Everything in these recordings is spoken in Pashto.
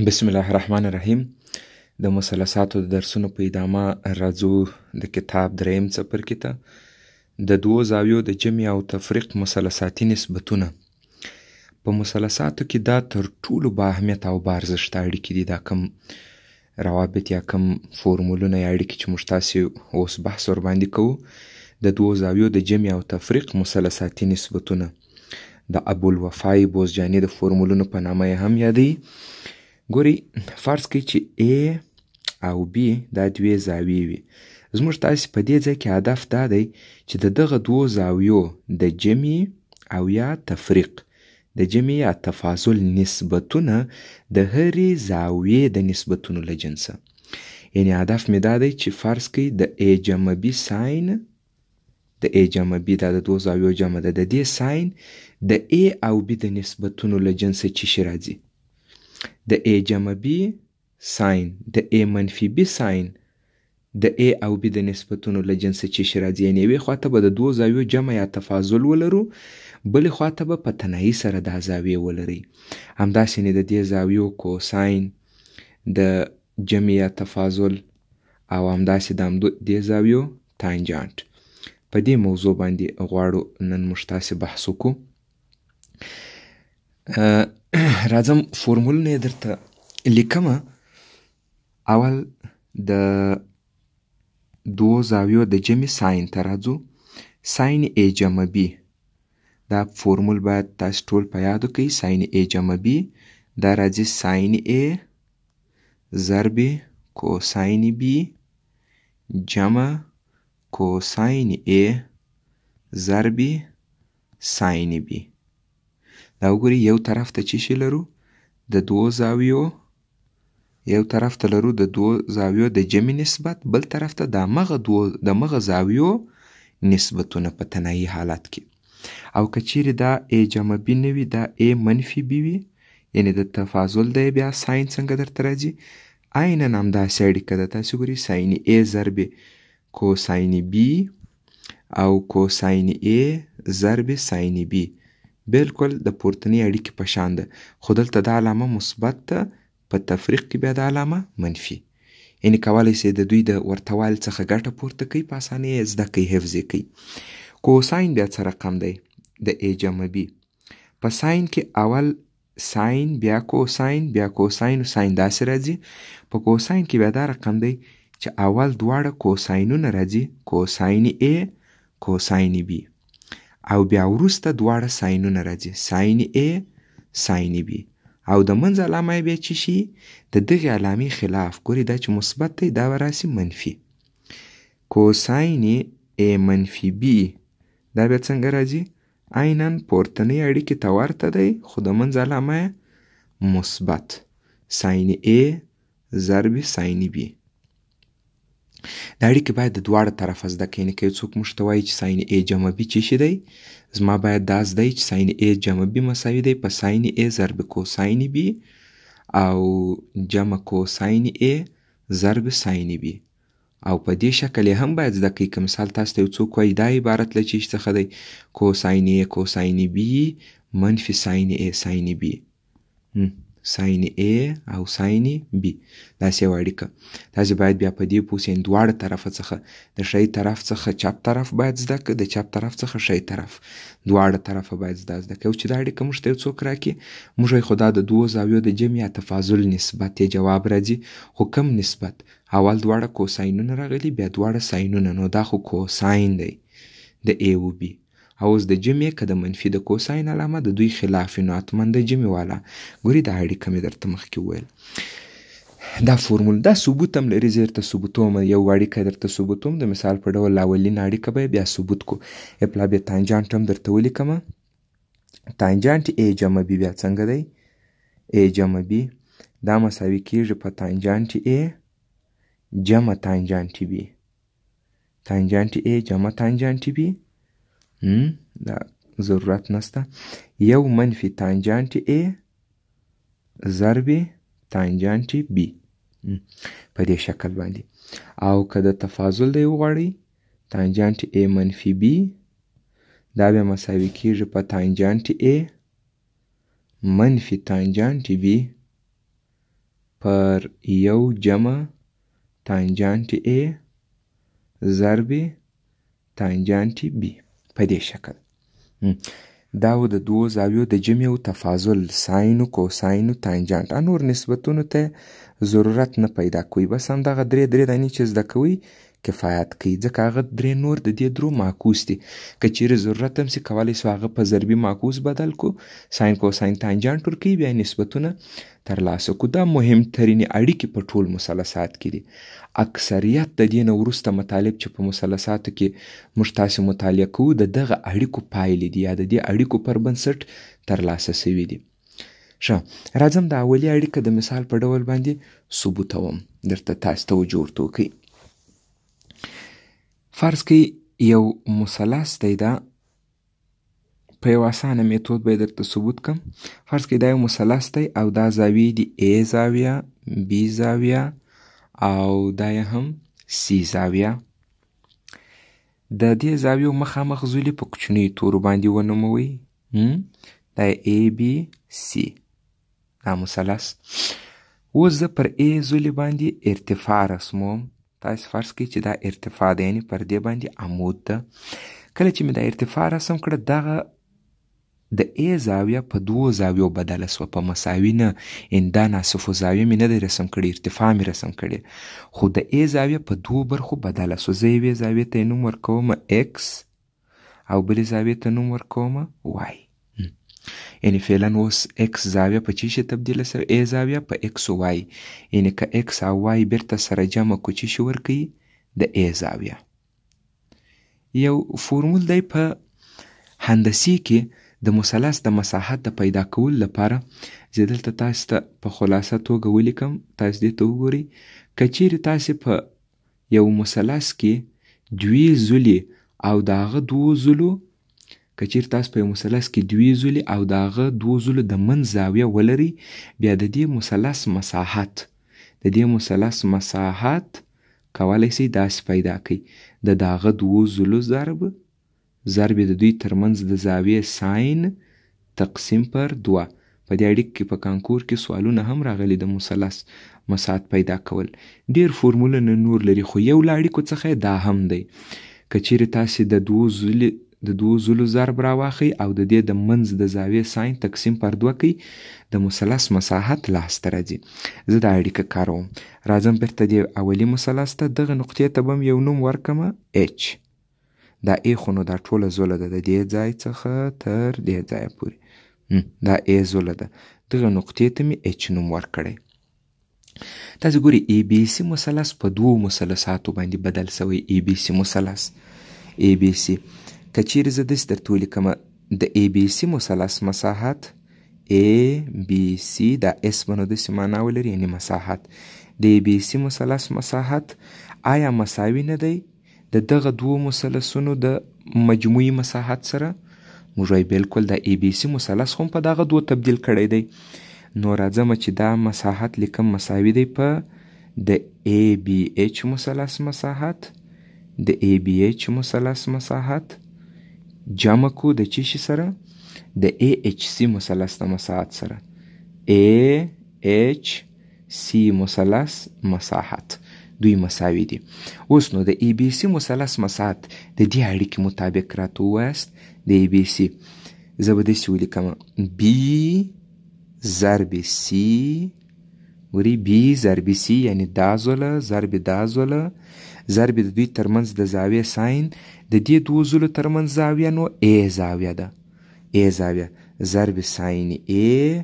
بسم الله الرحمن الرحیم. د مثلثاتو د درسونو په ادامه راځو د کتاب دریم څپرکي ته، د دوو زاویو د جمع او تفریق مثلثاتي نسبتونه. په مثلثاتو کې دا تر ټولو با اهمیته او با ارزښته اړیکې دي. دا کوم روابط یا کوم فورمولونه یا اړیکې چې موږ تاسې اوس بحث ورباندې کوو، د دوو زاویو د جمع او تفریق مثلثاتي نسبتونه، د ابوالوفای بوزجاني د فورمولونو په نامه یې هم یادوي. ګورئ، فرض کړئ چې A او B دا دوې زاویې وي. زموږ تاسې په دې ځای کې هدف دا دی چې د دغه دوو زاویو د جمع او یا تفریق، د جمع یا تفاضل نسبتونه د هرې زاویې د نسبتونو له جنسه. یعنی هدف مې دا دی چې فرض کړئ د A جمع B ساین، د A جمع B دا د دوو زاویو جمع ده، د دې ساین د A او B د نسبتونو له جنسه چی شي راځي؟ د A جمع B ساین، د A منفي B ساین، د A او B د نسبتونو له جنسه چی شي راځي؟ یعنی یوې خواته به د دوو زاویو جمع یا تفاضل ولرو، بلې خواته به په تنهایی سره دا زاویې ولرئ. همداسې د دې زاویو کوساین د جمع یا تفاضل، او همداسې د دې زاویو تانجانټ. په دې موضوع باندې غواړو نن موږ تاسې بحث وکړو. راځم فورمولونه یې درته لیکمه. اول د دوو زاویو د جمع ساین ته راځو. ساین A جمع B، دا فورمول باید تاسو ټول په یادو کړئ. ساین A جمع B دا راځي ساین A ضرب کوساین B جمع کوساین A ضرب ساین B. دا وګورئ، یو طرف ته چی شي لرو؟ د دوو زاویو، یو طرف ته لرو د دوو زاویو د جمع نسبت، بل طرف ته د مغه زاویو نسبتونه په تنهایی حالت کې. او که چیرې دا A جمع B نه وي، دا A منفي B وي، یعنی د تفاضل دی، بیا ساین څنګه درته راځي؟ عینا همداسې اړیکه ده. تاسې ګورئ ساین A ضرب کوساین B او کوساین A ضرب ساین B، بالکل د پورتنۍ اړیکې په شان ده، خو دلته دا علامه مثبت ده، په تفریق کې بیا دا علامه منفي. یعنی کولی شئ د دوی د ورتوالي څخه ګټه پورته کړئ، په اسانۍ یې زده کړئ، حفظ یې کړئ. کوساین بیا څه رقم دی؟ د A جمع B. په ساین کې اول ساین، بیا کوساین، بیا کوساین او ساین داسې راځي. په کوساین کې بیا دا رقم دی چې اول دواړه کوساینونه راځي، کوساین A کوساین B، او بیا وروسته دواړه ساینونه راځي، ساین A ساین B، او د منځ علامه یې بیا چی شي؟ د دغې علامې خلاف. ګورئ دا چې مثبت دی دا به راسي منفي. کوساین A منفي B دا بیا څنګه راځي؟ عینا پورتنۍ اړیکې ته ورته دی، خو د منځ علامه یې مثبت، ساین A ضرب ساین B. دا اړیکې باید د دواړه طرفه زده کړئ. یعنې که یو څوک موږ ته وایي چې ساین A جمع B چی شي دی، زما باید دا زده وي چې ساین A جمع B مساوي دی په ساین A ضرب کوساین B او جمع کوساین A ضرب ساین B، او په دې شکل یې هم باید زده کړئ. که مثال تاسو ته یو څوک وایي دا عبارت له چی څخه دی، کوساین A کوساین B منفي ساین A ساین B، ساین A او ساین B، داسې یوه اړیکه. تاسې باید بیا په دې پوه شئ، دواړه طرفه څخه، د ښی طرف څخه چپ طرف باید زده کړئ، د چپ طرف څخه ښی طرف، دواړه طرفه باید زده زده کړئ. او چې دا اړیکه موږ ته یو څوک راکړي، موږ وایو خو دا د دوو زاویو د جمع یا تفاضل نسبت یې جواب راځي، خو کم نسبت؟ اول دواړه کوساینونه راغلي، بیا دواړه ساینونه، نو دا خو کوساین دی د A و B. او اوس د جمع که د منفي د کوساین علامه د دوی خلاف وي، نو حتما د جمع والا. ګوري دا اړیکه مې درته مخکې وویل. دا فورمول دا ثبوت هم لري، زه درته ثبوتوم، یو اړیکه درته ثبوتوم. د مثال په ډول اولینه اړیکه به یې بیا ثبوت کو. اپلا بیا تانجانټ هم درته ولیکمه. تانجانټ A جمع B بیا څنګه دی؟ A جمع B دا مساوي کیږي په تانجانټ A جمع تانجانټ B، تانجانټ A جمع تانجانټ B، دا ضرورت نشته، یو منفي تانجانټ A ضرب تانجانټ B په دې شکل باندې. او که د تفاضل دی وغواړئ، تانجانټ A منفي B دا بیا مساوي کیږي په تانجانټ A منفي تانجانټ B پر یو جمع تانجانټ A ضرب تانجانټ B په دې شکل. دا و د دوو زاویو د جمع او تفاضل، ساین و کوساین و تانجانټ. نور نسبتونو ته ضرورت نه پیدا کوي، بس همدغه درې درې دانې چې زده کوئ کفایت کوي، ځکه هغه درې نور د دې درو معکوس دي. که چیرې ضرورت هم سي کولی سو هغه په ضربي معکوس بدل کو، ساین کوساین تانجانټ ورکوي، بیا نسبتونه ترلاسه کو. دا مهمترینې اړیکې په ټول مثلثات کې دي. اکثریت د دې نه وروسته مطالب چې په مثلثاتو کې موږ تاسې مطالعه کوو د دغه اړیکو پایلې دي یا د دې اړیکو پر بنسټ ترلاسه سوي دي. ښه، راځم د اولي اړیکه د مثال په ډول باندې ثبوتوم درته، تاسې توجه ورته وکړئ. فرض کړئ یو مثلث دی، دا په یو اسانه میتود به یې درته ثبوت کړم. فرض کړئ دا یو مثلث دی او دا زاویې دي A زاویه، B زاویه او دا یې هم C زاویه. د دې زاویو مخامخ ځولي په کوچنیو تورو باندې ونوموئ. دا یې A B C دا مثلث. اوس زه پر A ځولي باندې ارتفاع رسموم. تاسې فرض کړئ چې دا ارتفاع ده، یعنې پر دې باندې عمود ده. کله چې مې دا ارتفاع رسم کړه، دغه د A زاویه په دوو زاویو بدله سوه، په مساوي نه، یعنې دا ناصف زاویه مې نه دی رسم کړې، ارتفاع مې رسم کړې، خو د A زاویه په دوو برخو بدله سوه. زه یوې زاویې ته یې نوم ورکوم X او بلې زاویې ته نوم ورکوم Y. یعنې فعلا اوس X زاویه په څه شي تبدیله سوه؟ A زاویه په X او Y. یعنې که X او Y بیرته سره جمع کړو څه شي ورکوي؟ د A زاویه. یو فورمول دی په هندسې کې د مثلث د مساحت د پیدا کولو لپاره، زه دلته تاسو ته په خلاصه توګه ولیکم، تاسو دې ته وګورئ. که چیرې تاسې په یو مثلث کې دوې ځولې او د هغه دوو ځولو، که چیرې تاسو په یو مثلث کې دوې ځولې او د هغه دوو ځولو د منځ زاویه ولرئ، بیا د دې مثلث مساحت، د دې مثلث مساحت کولی سئ داسې پیدا کړئ، د هغه دوو ځولو ضرب ضرب د دوی ترمنځ د زاویې ساین تقسیم پر دوه. په دې اړیکه کې په کانکور کې سوالونه هم راغلي د مثلث مساحت پیدا کول. ډېر فورمولونه نور لري، خو یو له اړیکو څخه یې دا هم دی. که چیرې تاسې د دوو ځولو ضرب راواخئ او د دې د منځ د زاویې ساین تقسیم پر دوه کړئ، د مثلث مساحت لاسته راځي. زه دا اړیکه کاروم. راځم بیرته دې اولي مثلث ته، دغه نقطې ته به هم یو نوم ورکړم H. دا A خو نو دا ټوله ځوله ده، د دې ځای څخه تر دې ځایه پورې دا A ځوله ده. دغه نقطې ته مې H نوم ورکړی. تاسې ګورئ A B C مثلث په دوو مثلثاتو باندې بدل سوی. A B C مثلث، A B C، که چیرې زه داسې درته ولیکم د A B C مثلث مساحت A B C، دا S به نو داسې معنا ولري، یعنې مساحت د A B C مثلث مساحت آیا مساوي نه دی د دغه دوو مثلثونو د مجموعي مساحت سره؟ موږ وایو بلکل د A B C مثلث هم په دغه دوو تبدیل کړی دی. نو راځم چې دا مساحت لیکم مساوي دی په د A B H مثلث مساحت، د A B H مثلث مساحت جمع کو د چی شي سره؟ د A H C مثلث د مساحت سره، A H C مثلث مساحت، دوی مساوي دي. اوس نو د A B C مثلث مساحت د دې اړیکې مطابق راته ووایاست. د A B C زه به داسې ولیکم B ضرب C، ګوري B ضرب C یعنې دا ځوله ضرب دا ځوله ضرب د دوی ترمنځ د زاویې ساین، د دې دوو ځولو ترمنځ زاویه نو A زاویه ده، A زاویه ضرب ساین A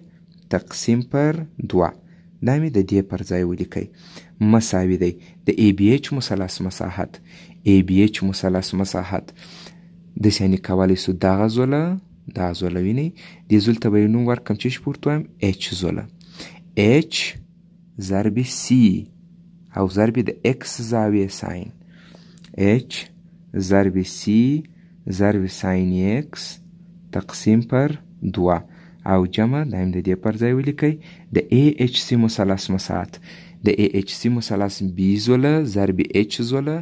تقسیم پر دوه، دا مې د دې پر ځای ولیکئ، مساوي دی د A B H مثلث مساحت، A B H مثلث مساحت داسې یعنې کولی سو دغه ځوله دا ځوله وینئ، دې ځول ته به یې نوم ورکړم چې پورته وایم H ځوله، H ضرب C او ضرب د X زاویې ساین، H ضرب C ضرب ساین X تقسیم پر دوه او جمع دا هم د دې پر ځای ولیکئ د A H C مثلث مساحت، د A H C مثلث B ځوله ضرب H ځوله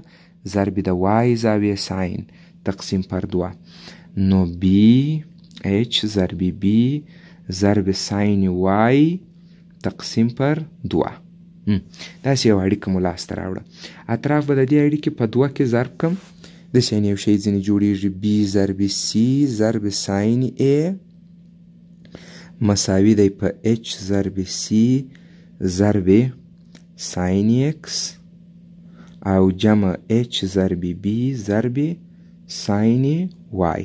ضرب د Y زاویې ساین تقسیم پر دوه، نو B H ضرب B ضرب ساین Y تقسیم پر 2. داسې یوه اړیکه مو لاسته راوړه. اطراف به د دې اړیکې په 2 کې ضرب کم، داسې یعنې یو شی ځینې جوړیږي B ضرب C ضرب ساین A مساوي دی په H ضرب C ضرب ساین X او جمع H ضرب B ضرب ساین Y.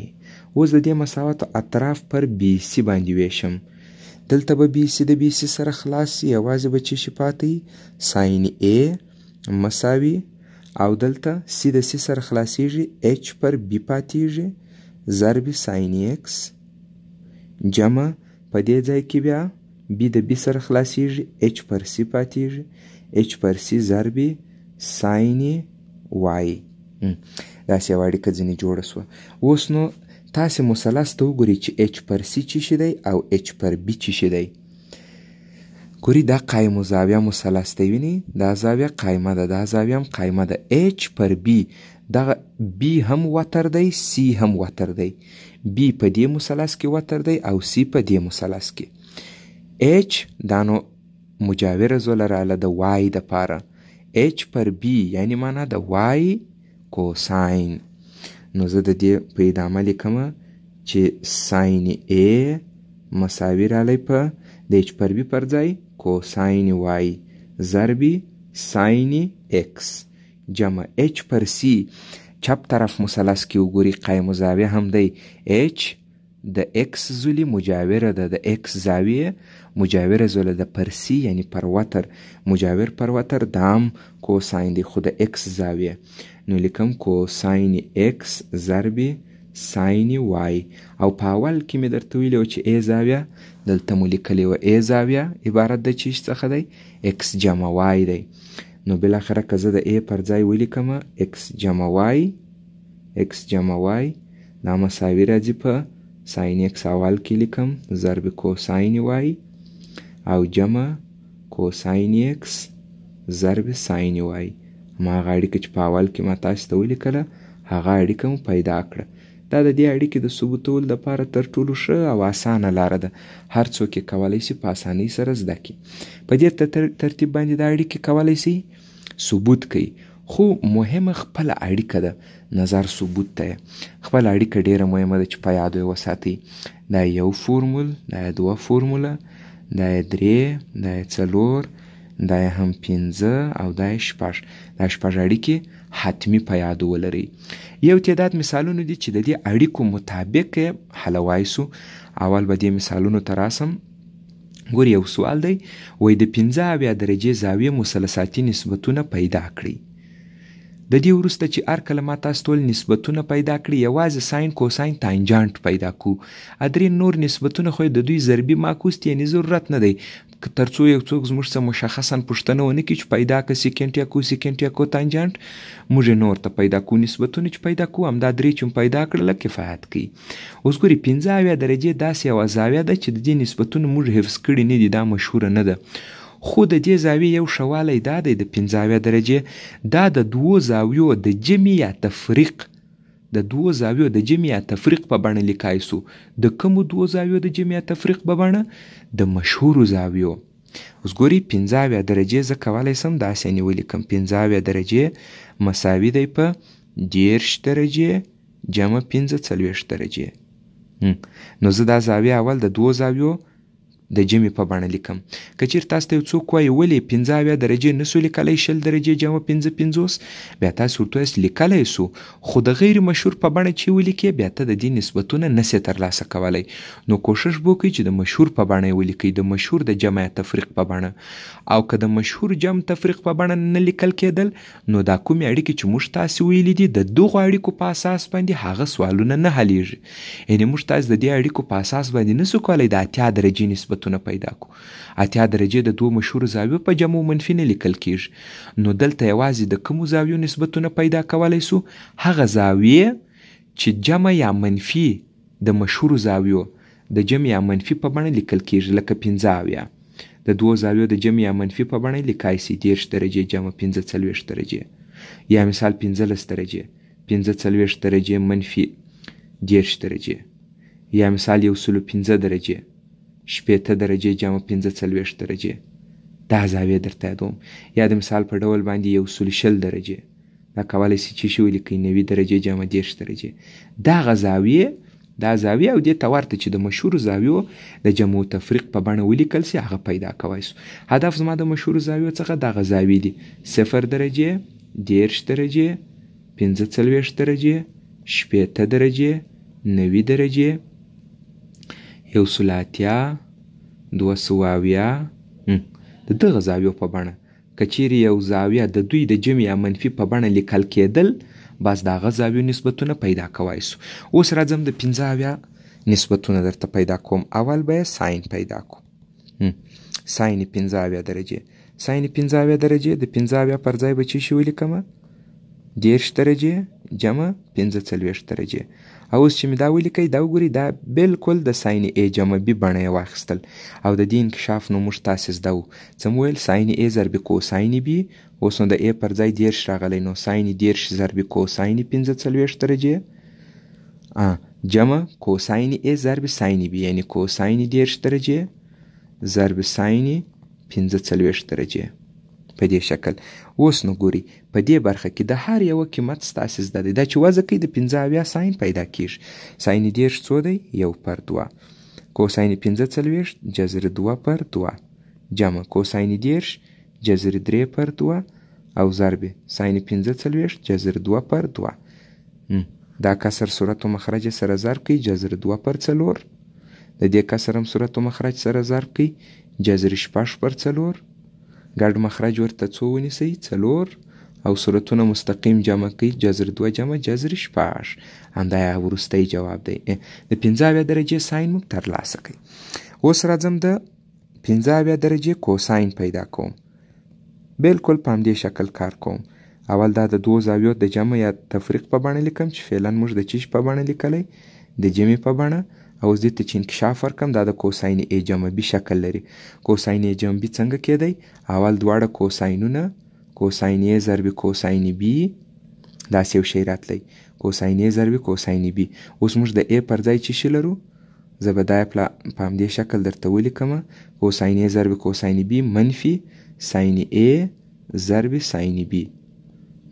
اوس د دې مساوات اطراف پر بی سی باندې ویشم. دلته به بی سی د بی سی سره خلاص سي، یوازې به څه شي پاتې؟ ساین A مساوي، او دلته سی د سی سره خلاصیږي، H پر B پاتېږي ضرب ساین X جمع په دې ځای کې بیا B د B سره خلاصیږي، H پر C پاتېږي، H پر C ضرب ساین Y. داسې یوه اړیکه ځینې جوړه شوه. اوس نو تاسې مثلث ته وګورئ چې H پر C څه شي دی او H پر B څه شي دی. ګورئ دا قایم زاویه مثلث دی، وینئ دا زاویه قایمه ده، دا زاویه هم قایمه ده. H پر B، دغه B هم وتر دی، C هم وتر دی. B په دې مثلث کې وتر دی او C په دې مثلث کې. H دا نو مجاوره ضلع راله د Y دپاره، H پر B یعنې معنا د Y کوساین. نو زه د دې په ادامه لیکم چې ساین A مساوي رالی په د H پر B پر ځای کوساین Y ضرب ساین X جمع H پر C. چپ طرف مثلث کې وګورئ قایم زاویه هم دی، H د X ضلع مجاوره ده، د X زاویه مجاوره ضلع ده پر C یعنی پر وتر، مجاور پر وتر دام کوساین دی خو د X زاویه. نو لیکم کوساین X ضرب ساین Y. او په اول کې مې درته ویلي وو چې A زاویه، دلته مو لیکلې وه A زاویه عبارت د چیش څخه دی؟ X جمع Y دی. نو بالاخره که زه د A پر ځای ولیکم X جمع Y، X جمع Y دا مساوي راځي په ساین X اول کې لیکم ضرب کوساین Y او جمع کوساین X ضرب ساین Y. هماغه اړیکه چې په اول کې ما تاسې ته ولیکله هغه اړیکه مو پیدا کړه. دا د دې اړیکې د ثبوتولو دپاره تر ټولو ښه او اسانه لاره ده، هر څوک یې کولی شي په اسانۍ سره زده کړي. په دې ترتیب باندې دا اړیکې کولی شي ثبوت کړئ، خو مهمه خپله اړیکه ده، نظر ثبوت ته. خپله اړیکه ډېره مهمه ده چې په یادو یې وساتئ. دا یو فورمول، دا یې دوه فورموله، دا یې درې، دا یې څلور، دا یې هم پنځه او دا یې شپږ. دا شپږ اړیکې حتمي په یادو ولرئ. یو تعداد مثالونه دي چې د دې اړیکو مطابق یې حلوای سو. اول به دې مثالونو ته راسم. ګوري یو سوال دی، وایي د 75 درجې زاویې مثلثاتي نسبتونه پیدا کړئ. د دې وروسته چې هر کله ما تاسو ټول نسبتونه پیدا کړي، یوازې ساین، کوساین، تانجانټ پیدا کو. درې نور نسبتونه خو د دوی ضربي معکوس دي، یعنې ضرورت نه دی تر څو یو څوک زموږ څه مشخصا پوښتنه ونه کړي چې پیدا که سیکنټ یا کوسیکنټ یا کوتانجانټ، موږ یې نور ته پیدا کوو. نسبتونه چې پیدا کوو همدا درې چې مو پیدا کړله کفایت کوي. اوس ګوري 75 درجې داسې یوه زاویه ده چې د دې نسبتونه موږ حفظ کړي نه دي، دا مشهوره نه ده. خو د دې زاویې یو ښه والی دا دی، د 75 درجې دا د دوو زاویو د جمع یا تفریق، د دوو زاویو د جمع یا تفریق په بڼه لیکای سو. د کومو دوو زاویو د جمع یا تفریق په بڼه؟ د مشهورو زاویو. اوس ګوري 75 درجې زه کولی سم داسې یعنې ولیکم، 75 درجې مساوي دی په 30 درجې جمع 45 درجې. نو زه دا زاویه اول د دوو زاویو د جمع په بڼه لیکم. که چېرې تاسو ته یو څوک وایي ولې 75 درجې نسو لیکلی، 20 درجې جمع 55، بیا تاسو ورته وایاست لیکلی سو، خو د غیر مشهور په بڼه چې ولیکې بیا ته د دې نسبتونه نسې ترلاسه کولی. نو کوشش به وکړئ چې د مشهور په بڼه یې ولیکئ، د مشهور د جمع یا تفریق په بڼه. او که د مشهور جمع تفریق په بڼه نه لیکل کېدل، نو دا کومې اړیکې چې موږ تاسې ویلي دي د دغو اړیکو په اساس باندې هغه سوالونه نه حلیږي. یعنې موږ تاسې د دې اړیکو په اساس باندې نسو کولی د 80 درجې نسبتونه پیدا کو. 80 درجې د دوو مشهورو زاویو په جمع منفي نه لیکل کیږي. نو دلته یوازې د کومو زاویو نسبتونه پیدا کولی سو؟ هغه زاویې چې جمع یا منفي د مشهورو زاویو د جمع یا منفي په بڼه لیکل کیږي، لکه 75 د دوو زاویو د جمع یا منفي په بڼه لیکای سي، 30 درجې جمع 45 درجې، یا مثال 15 درجې، 45 درجې منفي 30 درجې، یا مثال 105 درجې 60 درجې جمع 45 درجې، دا زاویې درته یادوم. یا د مثال په ډول باندې 120 درجې، دا کولی شي چې شي ولیکئ 90 درجې جمع 30 درجې. دغه زاویې، دا زاویې او دې ته ورته چې د مشهورو زاویو د جمع و تفریق په بڼه ولیکل سي هغه پیدا کوی سو. هدف زما د مشهورو زاویو څخه دغه زاویې دي: 0 درجې، 30 درجې، 45 درجې، 60 درجې، 90 درجې، 180، 270. د دغه زاویو په بڼه که چیرې یو زاویه د دوی د جمع یا منفي په بڼه لیکل کېدل، بس د هغه زاویو نسبتونه پیدا کوای سو. اوس راځم د 75 نسبتونه درته پیدا کوم. اول به یې ساین پیدا کوم. ساین 75 درجې، ساین 75 درجې د 75 پر ځای به چې شي ولیکم؟ 30 درجې جمع 45 درجې. او اوس چې مې دا ولیکئ، دا وګورئ، دا بالکل د ساین ای جمع بي بڼه یې واخیستل. او د دې انکشاف نو موږ تاسې زده وو. څه مو ویل؟ ساین ای ضرب کوساین بي. اوس نو د ای پر ځای 30 راغلی، نو ساین 30 ضرب کوساین 45 درجې جمع کوساین ای ضرب ساین بي، یعنی کوساین 30 درجې ضرب ساین 45 درجې په دې شکل. اوس نو ګوري په دې برخه کې د هر یوه قیمت ستاسې زده دی. دا چې وضع کوي د 75 ساین پیدا کیږي. ساین 30 څو دی؟ 1/2. کوساین 45 جذر 2/2 جمع کوساین 30 جذر 3/2 او ضرب ساین 45 جذر 2/2. دا کسر صورت و مخرج سره ضرب کوي جذر 2/4. د دې کسر هم صورت و مخرج سره ضرب کوي جذر 6/4. ګډ مخرج ورته څو ونیسئ؟ 4. او صورتونه مستقیم جمع کوي جذر 2 جمع جذر 6. همدا یې وروستی جواب دی. د 75 درجې ساین موږ ترلاسه کوي. اوس راځم د 75 درجې کوساین پیدا کوم. بالکل په همدې شکل کار کوم. اول دا د دوو زاویو د جمع یا تفریق په بڼه لیکم چې فعلا موږ د چیش په بڼه لیکلی؟ د جمع په بڼه. او اوس دې ته چې انکشاف ورکړم، دا د کوساین ای جمع بي شکل لري. کوساین ای جمع بي څنګه کېدی؟ اول دواړه کوساینونه، کوساین ای ضرب کوساین بي، داسې یو شی راتلی، کوساین ای ضرب کوساین بي. اوس موږ د ای پر ځای څه شی لرو؟ زه به دا په همدې شکل درته ولیکم: کوساین ای ضرب کوساین بي منفي ساین ای ضرب ساین بي.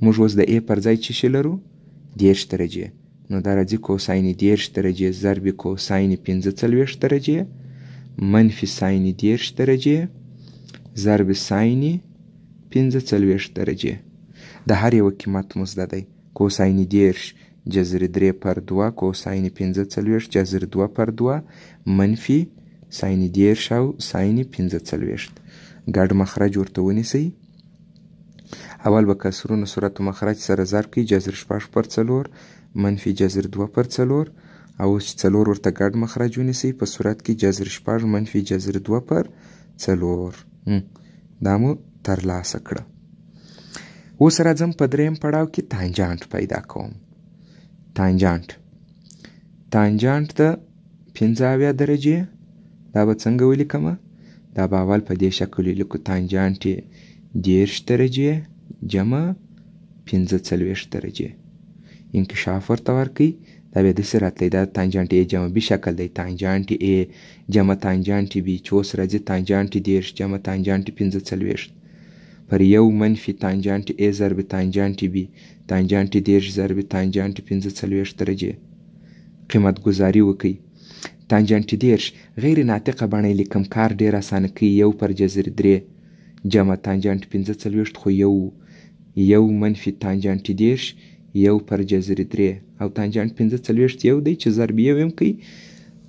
موږ اوس د ای پر ځای څه شی لرو؟ 30 درجې. نو دا راځي کوساین 30 درجې ضرب کوساین 45 درجې منفي ساین 30 درجې ضرب ساین 45 درجې. د هر یوه قیمت مو زده دی. کوساین 30 جذر 3/2 کوساین 45 جذر 2/2 منفي ساین 30 او ساین 45. ګډ مخرج ورته ونیسئ. اول به کسرونه صورت و مخرج سره ضرب کوي جذر 6/4 منفي جذر 2/4. او اوس چې 4 ورته ګډ مخرج ونیسئ په صورت کې جذر 6 منفي جذر 2/4. دا مو ترلاسه کړه. اوس راځم په دریم پړاو کې تانجانټ پیدا کوم. تانجانټ، تانجانټ د 75 درجې دا به څنګه ولیکم؟ دا به اول په دې شکل ولیکو: تانجانټ 30 درجې جمع 45 درجې. انکشاف ورته ورکوي. دا بیا داسې راتلی، دا تانجانټ ای جمع بي شکل دی. تانجانټ ای جمع تانجانټ بي چې اوس راځي تانجانټ 30 جمع تانجانټ 45 پر 1 منفي تانجانټ ای ضرب تانجانټ بي تانجانټ 30 ضرب تانجانټ 45 درجې. قیمت ګزاري وکئ. تانجانټ 30 غیر ناطقه بڼه یې لیکم، کار ډېر اسانه کوي. 1 پر جذر 3 جمع تانجانټ 45 خو 1 منفي تانجانټ 30 1 پر جذر 3 او تانجانټ 45 یو دی چې ضرب یو هم کوي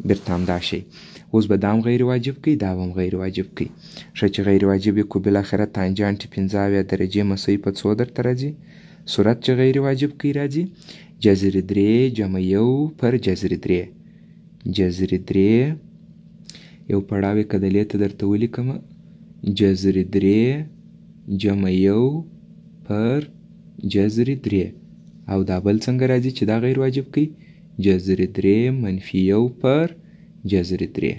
بیرته همدا شی. اوس به دا هم غیر واجب کوي، دا به هم غیر واجب کوي. ښه چې غیر واجب یې کړو، بالاخره تانجانټ 75 درجې مساوي په څو درته راځي؟ صورت چې غیر واجب کوي راځي جذر 3 جمع 1 پر جذر 3. جذر 3 یو پړاو یې که دلې ته درته ولیکم، جذر 3 جمع 1 پر جذر 3. او دا بل څنګه راځي چې دا غیر واجب کوي؟ جذر 3 منفي 1 پر جذر 3.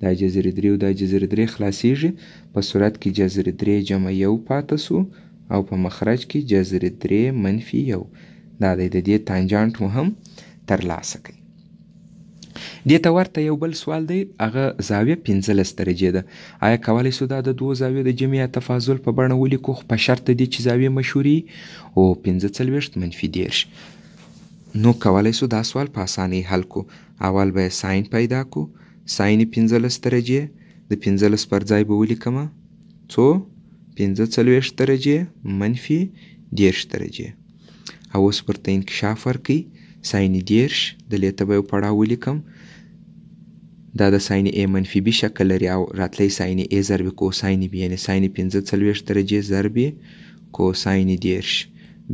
دا جذر 3 او دا جذر 3 خلاصیږي، په صورت کې جذر 3 جمع 1 پاته سو او په مخرج کې جذر 3 منفي 1. دا دی د دې تانجانټ مو هم ترلاسه کوي. دې ته ورته یو بل سوال دی، هغه زاویه 15 درجې ده. آیا کولی سو دا د دوو زاویو د جمع یا تفاضل په بڼه ولیکو، خو په شرط د دې چې زاویې مشهورې او 45 منفي 30. نو کولی سو دا سوال په اسانۍ حل کو. اول به یې ساین پیدا کو، ساین 15 درجې، د 15 پر ځای به ولیکمه څو 45 درجې منفي 30 درجې. او اوس ورته انکشاف ورکوي. ساین 30 د لې ته به یو پړاو ولیکم، دا د ساین A منفي B شکل لري او راتلی ساین A ضرب کوساین B، یعنې ساین 45 درجې ضرب کوساین 30،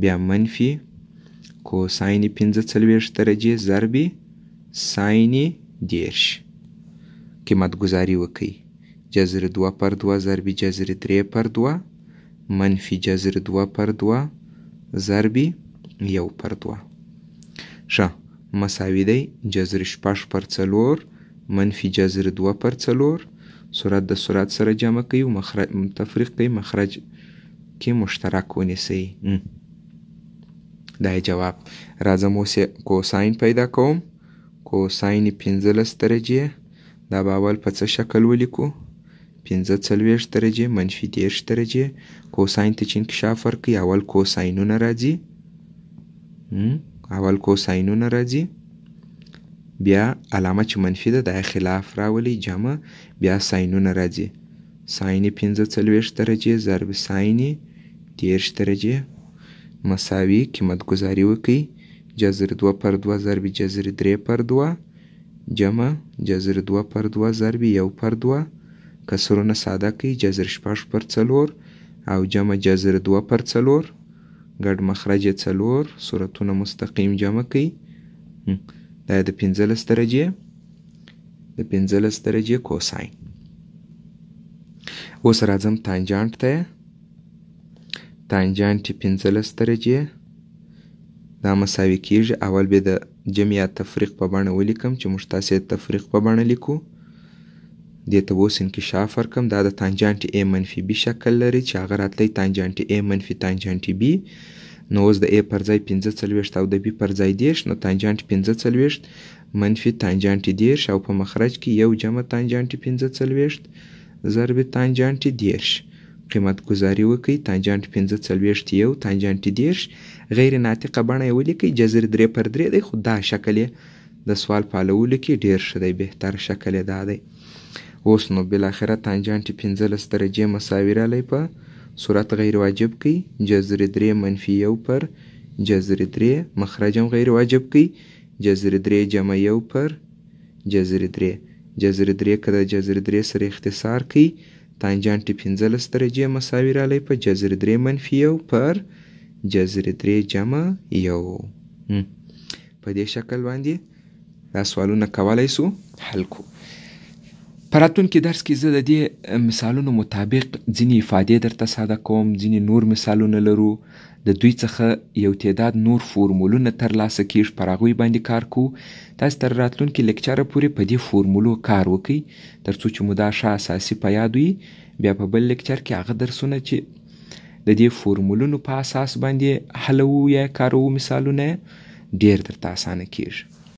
بیا منفي کوساین 45 درجې ضرب ساین 30. قیمت ګزاري وکئ، جذر 2 پر 2 ضرب جذر 3 پر 2 منفي جذر 2 پر 2 ضرب 1 پر 2. ښه، مساوي دی جذر 6 پر 4 منفي جذر 2 پر 4. صورت د صورت سره جمع کوي او مخرج تفریق کوي، مخرج کې مشترک ونیسئ. دا یې جواب. راځم اوس یې کوساین پیدا کوم. کوساین 15 درجې، دا به اول په څه شکل ولیکو؟ 45 درجې منفي 30 درجې. کوساین ته چې انکشاف ورکوي اول کوساینونه راځي، اول کوساینونه راځي، بیا علامه چې منفي ده دا یې خلاف راولي جمع، بیا ساینونه راځي، ساین 45 درجې ضرب ساین 30 درجې مساوي. قیمت ګزاري وکئ، جذر 2 پر 2 ضرب جذر 3 پر 2 جمع جذر 2 پر 2 ضرب 1 پر 2. کسرونه ساده کړئ، جذر 6 پر 4 او جمع جذر 2 پر 4، ګډ مخرج یې 4، صورتونه مستقیم جمع کړئ. دا د 15 درجې، د 15 درجې کوساین. اوس راځم تانجانټ ته. تانجانټ 15 درجې دا مساوي کیږي، اول به د جمع یا تفریق په بڼه ولیکم چې موږ تاسې تفریق په بڼه لیکو. دې ته اوس انکشاف ورکم. دا د تانجانټ A منفي B شکل لري چې هغه راتلی تانجانټ A منفي تانجانټ B. نو اوس د A پر ځای 45 او د B پر ځای 30، نو تانجانټ 45 منفي تانجانټ 30 او په مخرج کې یو جمع تانجانټ 45 ضرب تانجانټ 30. قیمت ګزاري وکئ، تانجانټ 45 یو تانجانټ 30، غیر ناطقه بڼه یې ولیکئ، جذر 3 پر 3 دی، خو دا شکل یې د سوال په حلولو کې ډېر ښه دی، بهتر شکل یې دا دی. اوس نو بالاخره تانجانټ 15 درجې مساوي رالی په صورت غیر واجب کوي، جذر 3 منفي 1 پر جذر 3، مخرج هم غیر واجب کوي، جذر 3 جمع 1 پر جذر 3، جذر 3 که د جذر 3 سره اختصار کوي، تانجانټ 15 درجې مساوي رالی په جذر 3 منفي 1 پر جذر 3 جمع 1. په دې شکل باندې دا سوالونه کولی سو حل کو. په راتلونکي درس کې زه د دې مثالونو مطابق ځینې افادې درته ساده کوم، ځینې نور مثالونه لرو، د دوی څخه یو تعداد نور فورمولونه ترلاسه کیږي، پر هغوی باندې کار کوو. تاسې تر راتلونکي لیکچره پورې په دې فورمولو کار وکئ، تر څو چې مو دا ښه اساسي په یاد وي. بیا په بل لیکچر کې هغه درسونه چې د دې فورمولونو په اساس باندې حلوو یا کاروو مثالونه، ډېر درته اسانه کیږي.